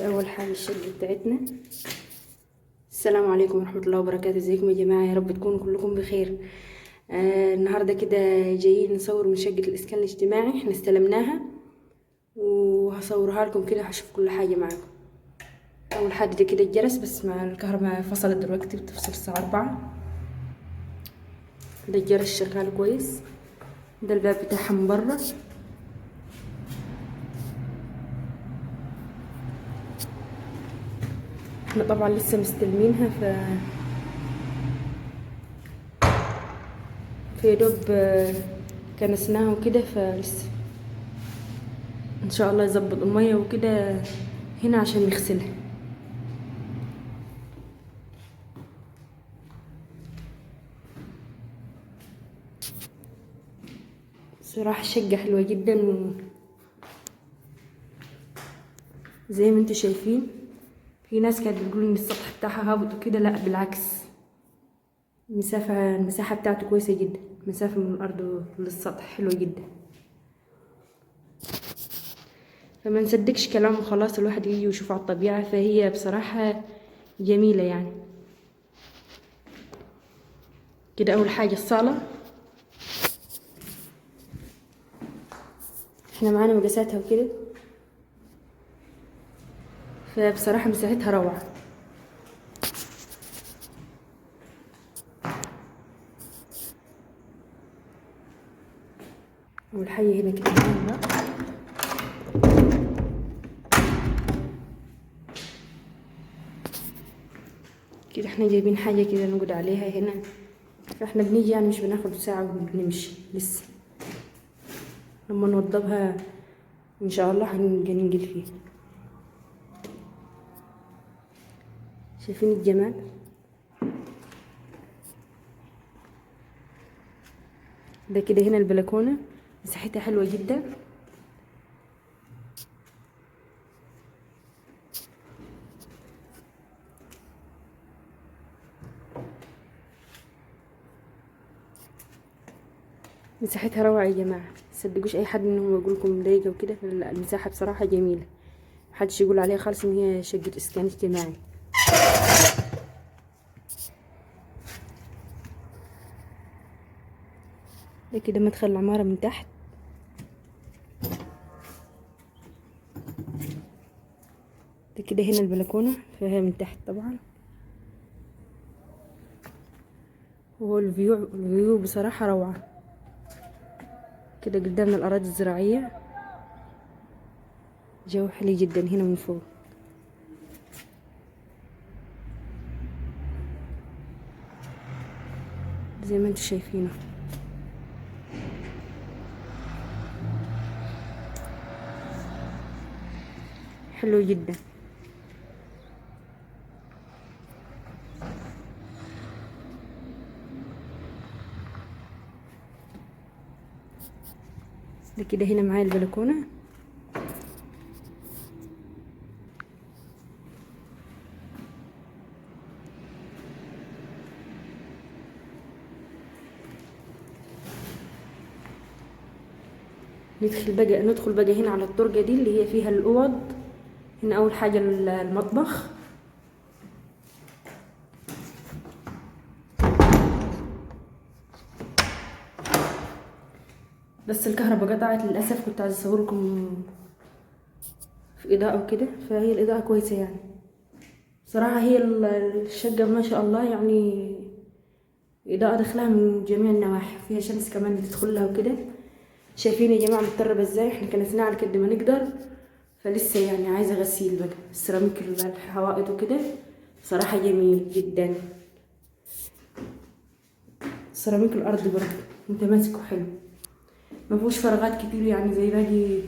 كده اول حاجة الشقة بتاعتنا. السلام عليكم ورحمة الله وبركاته. ازيكم يا جماعة؟ يا رب تكونوا كلكم بخير. النهارده كده جايين نصور من شقه الاسكان الاجتماعي، احنا استلمناها وهصورها لكم كده، هشوف كل حاجة معاكم. اول حاجة ده كده الجرس، بس مع الكهرباء فصلت دلوقتي، بتفصل الساعة 4. ده الجرس شغال كويس. ده الباب بتاعها من بره. احنا طبعا لسه مستلمينها، في دوب كنسناها وكده، فلسه ان شاء الله يظبط المية وكده هنا عشان نغسلها. صراحة شقة حلوة جدا، زي ما انتم شايفين. في ناس كانت بتقول ان السطح بتاعها هابط وكده، لا بالعكس، المساحة بتاعته كويسة جدا، مسافة من الأرض للسطح حلوة جدا. فما نصدقش كلامه خلاص، الواحد يجي ويشوف على الطبيعة، فهي بصراحة جميلة يعني. كده أول حاجة الصالة، احنا معانا مقاساتها وكده، فبصراحة مساحتها روعة. والحي هنا كده كده احنا جايبين حاجة كده نقعد عليها هنا، فاحنا بنيجي يعني مش بناخد ساعة وبنمشي، لسه لما نوضبها ان شاء الله هننقل فيها. شايفين الجمال؟ ده كده هنا البلكونة، مساحتها حلوة جدا. مساحتها روعة يا جماعة، متصدقوش اي حد انهم يقول لكم ضيقة وكده، لا المساحة بصراحة جميلة، محدش يقول عليها خالص ان هي شقة اسكان اجتماعي. ده كده مدخل العمارة من تحت. ده كده هنا البلكونة، فيها من تحت طبعا. وهو ال view بصراحة روعة. كده قدامنا الأراضي الزراعية، جو حلو جدا هنا من فوق. زي ما انتم شايفينه. حلو جدا. ده كده هنا معايا البلكونة. ندخل بقى هنا على الطرقة دي اللي هي فيها الأوض. هنا أول حاجة المطبخ. بس الكهرباء قطعت للأسف، كنت عايزة أصوركم في إضاءة وكده، فهي الإضاءة كويسة يعني. صراحة هي الشقة ما شاء الله يعني إضاءة داخلها من جميع النواحي، فيها شمس كمان تدخلها وكده. شايفين يا جماعة متطربة ازاي؟ احنا كنسناها على قد ما نقدر، فلسه يعني عايزة غسيل بقى. السيراميك الحوائط وكده صراحة جميل جدا. سيراميك الأرض برضه متماسك وحلو، ما فيهوش فراغات كتير يعني زي باقي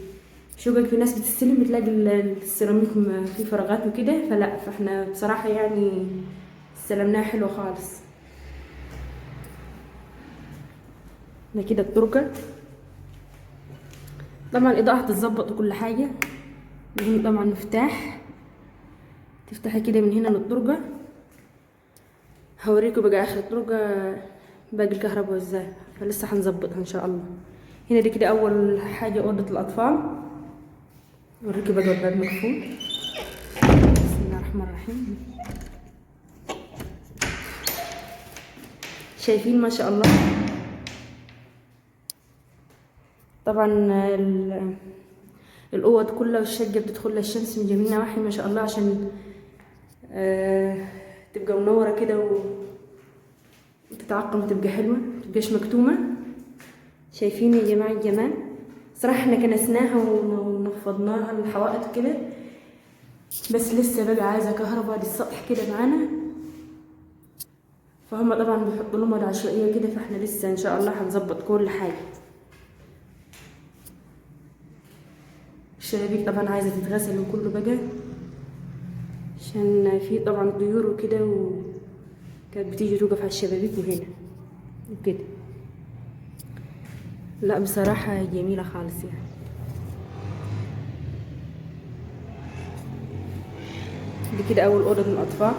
شقق. في ناس بتستلم بتلاقي السيراميك فيه فراغات وكده، فلا، فاحنا بصراحة يعني استلمناها حلو خالص. ده كده الطرقة، طبعا الإضاءة هتتظبط وكل حاجة. هنا طبعا مفتاح تفتحي كده من هنا للطرقة. هوريكم بقى آخر الطرقة باقي الكهرباء ازاي، فلسه هنظبطها ان شاء الله. هنا دي كده أول حاجة أوضة الأطفال. اوريكم بقى الباب مقفول. الرحمن الرحيم. شايفين ما شاء الله. طبعا الاوض كلها والشقه بتدخل لها الشمس من جميع النواحي ما شاء الله، عشان تبقى منورة كده وتتعقم وتبقى حلوة، متبقاش مكتومة. شايفين يا جماعة الجمال؟ صراحة احنا كنسناها ونفضناها الحوائط كده، بس لسه بقى عايزه كهرباء للسطح كده معانا، فهم طبعا بيحطوا لهم العشوائية كده، فاحنا لسه ان شاء الله هنظبط كل حاجة. الشبابيك طبعا عايزه تتغسل وكله بقى، عشان في طبعا طيور وكده، وكانت بتيجي توقف على الشبابيك وهنا وكده. لا بصراحة جميلة خالص يعني. دي كده اول اوضة من الاطفال.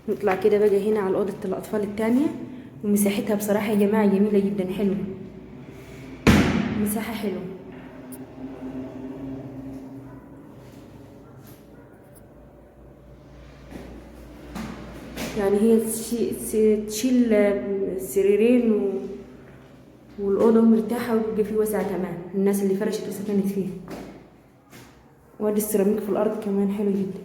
نطلع كده بقى هنا على اوضة الاطفال التانية، ومساحتها بصراحة يا جماعة جميلة جدا، حلوة، مساحة حلوة. يعني هي تشيل سريرين والأوضة مرتاحة، وبيبقى فيه وسع كمان الناس اللي فرشت وسكنت فيها. وادي السيراميك في الأرض كمان حلو جدا.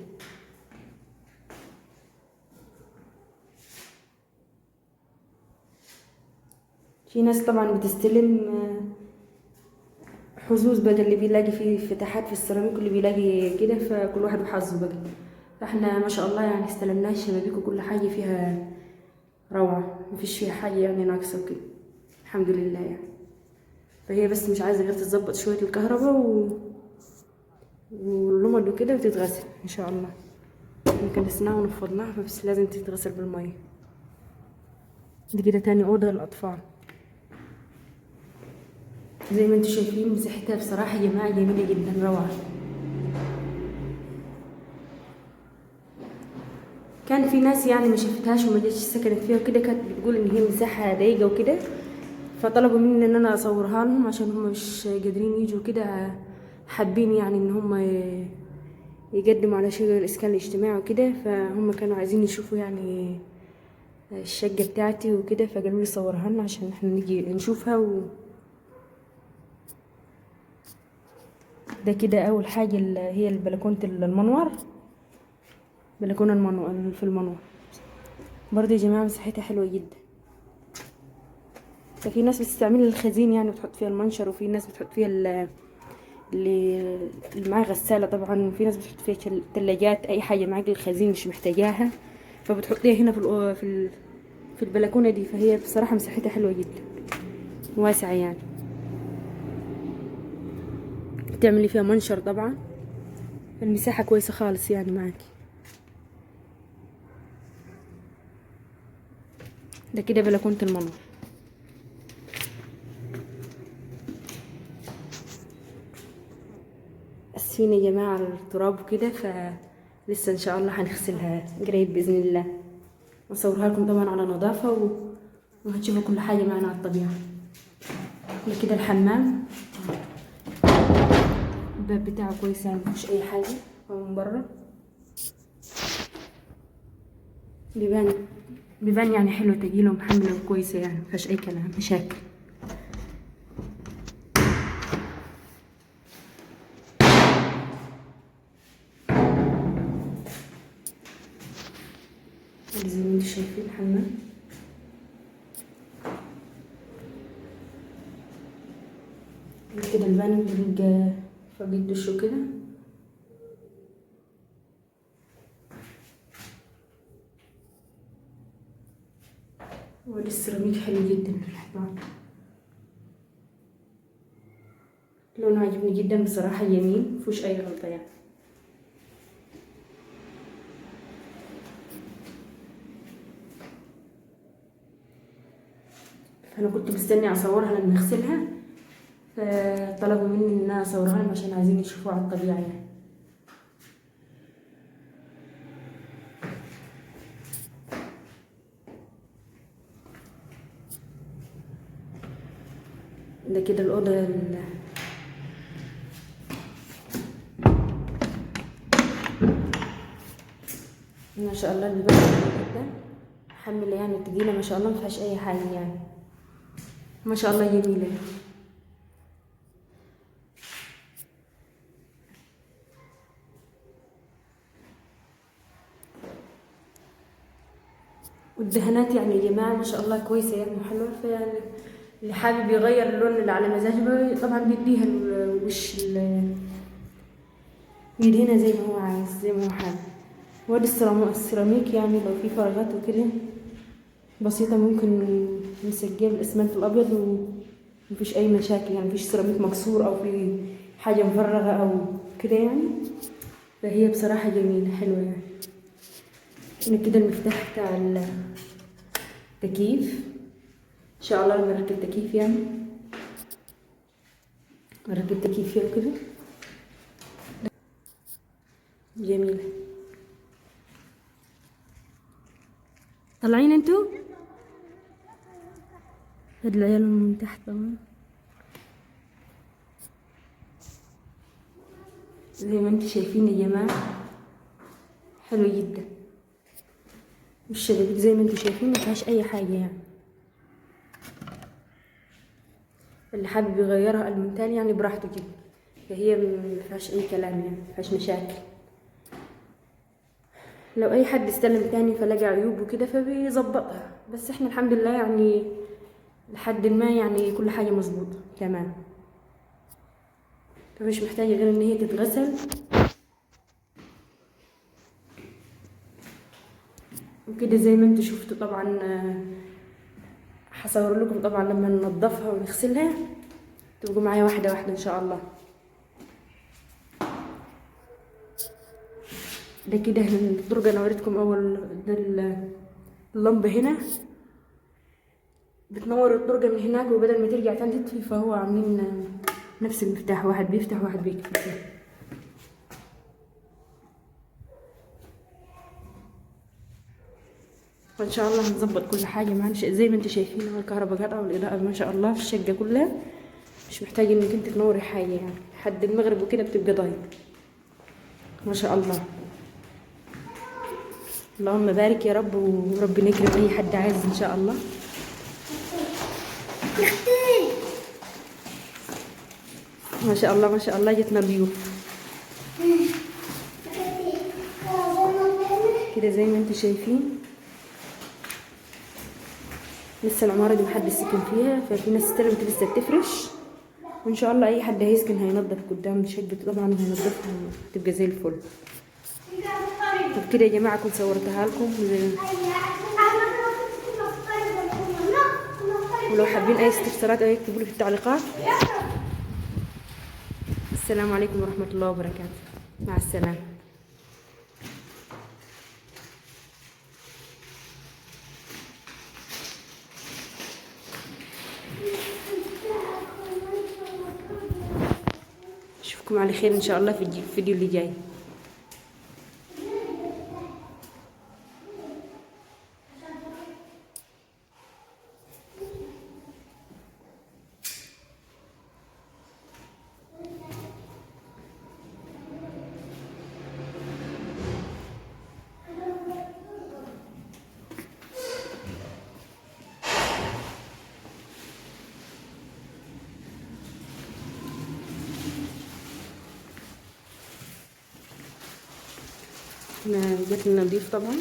في ناس طبعا بتستلم حظوظ بقى، اللي بيلاقي فيه فتحات في السيراميك واللي بيلاقي كده، فكل واحد وحظه بقى. فاحنا ما شاء الله يعني استلمناها الشبابيك وكل حاجة فيها روعة، مفيش فيها حاجة يعني ناقصة وكده، الحمد لله يعني. فهي بس مش عايزة غير تتظبط شوية الكهرباء واللمض وكده وتتغسل ان شاء الله. كنسناها ونفضناها، فبس لازم تتغسل بالمية. دي كده تاني أوضة للأطفال. زي ما انتم شايفين مساحتها بصراحة يا جماعة جميلة جدا، روعة. كان في ناس يعني ما شافتهاش وما جاتش سكنت فيها وكده، كانت بتقول ان هي مساحة ضيقة وكده، فطلبوا مني ان انا اصورها لهم عشان هم مش قادرين يجوا كده، حابين يعني ان هم يقدموا على شغل الاسكان الاجتماعي وكده، فهم كانوا عايزين يشوفوا يعني الشقة بتاعتي وكده، فقالوا لي صورها لنا عشان احنا نيجي نشوفها. ده كده اول حاجة اللي هي البلكونة المنور، بلكونة المنور في المنور برضه يا جماعة مساحتها حلوة جدا. ففي ناس بتستعمل الخزين يعني بتحط فيها المنشر، وفي ناس بتحط فيها اللي معاه غسالة طبعا، وفي ناس بتحط فيها ثلاجات، اي حاجة معاك الخزين مش محتاجاها فبتحطيها هنا في البلكونة دي. فهي بصراحة مساحتها حلوة جدا، واسعة يعني، تعملي فيها منشر طبعا، المساحة كويسة خالص يعني معاكي. ده كده بلكونة المنور. اسفين يا جماعة على التراب وكده، فلسه ان شاء الله هنغسلها قريب بإذن الله، وصورها لكم طبعا على نظافة وهتشوفوا كل حاجة معنا على الطبيعة. ده كده الحمام، الباب بتاعه كويس يعني مفيش اي حاجة من بره، بيبان يعني حلو، تقيلة ومحمله وكويسة يعني مفيهاش اي كلام مشاكل. زي ما انتم شايفين الحمام. كده البان بيبقى فوق الدش وكده. والسيراميك حلو جدا في الحيطان، لونه عجبني جدا بصراحة، جميل مفيهوش أي غلطة يعني. فأنا كنت مستنية أصورها لما أغسلها، فطلبوا مني إن أنا أصورها لهم عشان عايزين يشوفوها على الطبيعة يعني. ده كده الأوضة ما شاء الله البيبان حلوة جدا، حملة يعني تقيلة ما شاء الله، مفيهاش اي حاجة يعني، ما شاء الله جميلة. والدهانات يعني يا جماعة ما شاء الله كويسة يعني وحلوة، فيعني اللي حابب يغير اللون اللي على مزاجه طبعا بيديها الوش بيدهنها زي ما هو عايز، زي ما هو حابب. وادي السيراميك يعني لو في فراغات وكده بسيطة ممكن نسجلها بالاسمنت الابيض ومفيش اي مشاكل يعني، مفيش سيراميك مكسور او في حاجة مفرغة او كده يعني. فهي بصراحة جميلة حلوة يعني. هنا كده المفتاح بتاع التكييف، ان شاء الله لما نركب تكييف يعني نركب تكييف فيها وكده. جميلة. طالعين انتو؟ هاد العيال من تحت طبعا زي ما انتم شايفين يا جماعة، حلو جدا. والشبابيك زي ما انتم شايفين ما فيهاش اي حاجة يعني، اللي حابب يغيرها المونتال يعني براحته كده، فهي ما فيهاش اي كلام يعني، ما فيهاش مشاكل. لو اي حد استلم تاني فلقى عيوب وكده فبيظبطها، بس احنا الحمد لله يعني لحد ما يعني كل حاجة مظبوطة تمام، فمش محتاجة غير ان هي تتغسل وكده. زي ما انتوا شفتوا طبعا هصور لكم طبعا لما ننضفها ونغسلها، تبقوا معايا واحدة واحدة ان شاء الله. ده كده الدرجة انا وريتكم اول، ده اللمبة هنا بتنور الدرجة من هناك، وبدل ما ترجع تاني تطفي فهو عاملين نفس المفتاح، واحد بيفتح واحد بيقفل. فان شاء الله هنظبط كل حاجة معانا زي ما انتم شايفين. هو الكهرباء قاطعه والاضاءة ما شاء الله في الشقة كلها، مش محتاج انك انت تنوري حاجة يعني، لحد المغرب وكده بتبقى ضايقه ما شاء الله. اللهم بارك يا رب، وربنا يكرم اي حد عايز ان شاء الله. ما شاء الله ما شاء الله جتنا ضيوف كده زي ما انتم شايفين. لسه العمارة دي محدش سكن فيها، ففي ناس استلمت لسه بتفرش، وان شاء الله اي حد هيسكن هينضف قدام شقته طبعا وهينضفها وتبقى زي الفل. طب كده يا جماعة كنت صورتها لكم، ولو حابين اي استفسارات او اكتبوا لي في التعليقات. السلام عليكم ورحمة الله وبركاته، مع السلامة. اشوفكم على خير ان شاء الله في الفيديو اللي جاي. احنا جات لنا ضيف طبعا،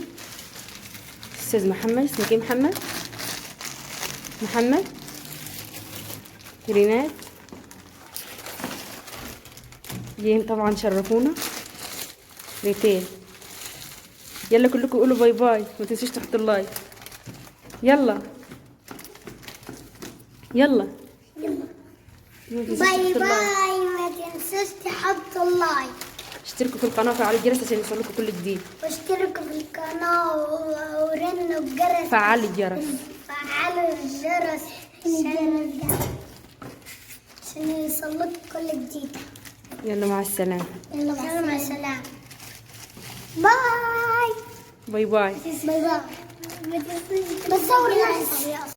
استاذ محمد. اسمك ايه محمد؟ محمد ريناد، جايين طبعا شرفونا. ريتين يلا كلكم قولوا bye bye، ما تنسوش تحطوا ال like. يلا يلا bye bye، ما تنسوش تحطوا ال like، اشتركوا في القناة وفعلوا الجرس عشان يوصلكم كل جديد، واشتركوا في القناة ورنوا الجرس، فعلوا الجرس، فعلوا الجرس عشان يوصلكم كل جديد. يلا مع السلامة. يلا مع السلامة. bye bye bye bye bye. بصور نفسي.